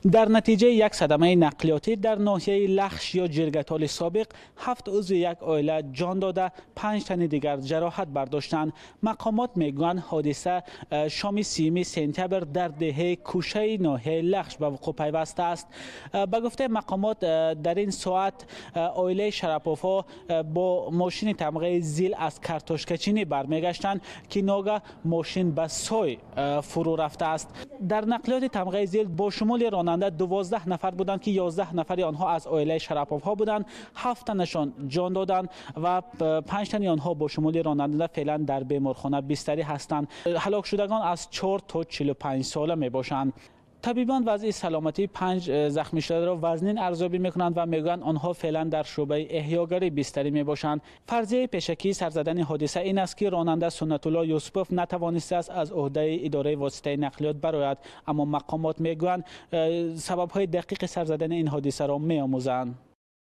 Дар натиҷаи як садамаи нақлиётӣ дар ноҳияи Лахш ё Ҷиргатоли собиқ ҳафт узви як оила ҷон дода, 5 тани дигар ҷароҳат бардоштанд. Мақомот мегӯянд, ҳодиса шоми 30 сентябр дар деҳаи Кӯшаи ноҳияи Лахш ба вуқӯъ пайвастааст. Ба гуфтаи мақомот, дар ин соат оилаи Шараповҳо бо мошини тамғаи ЗИЛ аз картошкачинӣ бармегаштанд, ки ногаҳ мошин ба сой фурӯ рафтааст. Дар нақлиёти тамғаи ЗИЛ бо шумули ронанда 12 нафар буданд, ки 11 нафари онҳо аз оилаи Шараповҳо буданд. 7 танашон ҷон доданд ва 5 тани онҳо бо шумули ронанда феълан дар беморхона бистарӣ ҳастанд. Ҳалокшудагон аз 4 то 45 сола мебошанд. Табибон вазъи саломатии 5 захмишударо вазнин арзёбӣ мекунанд ва мегӯянд, онҳо феълан дар шӯъбаи эҳёгарӣ бистарӣ мебошанд. Фарзияи пешакии сарзадани ҳодиса ин аст, ки ронанда Суннатулло Юсупов натавонистааст аз ӯҳдаи идораи воситаи нақлиёт барояд, аммо мақомот мегӯянд, сабабҳои дақиқи сарзадани ин ҳодисаро меомӯзанд.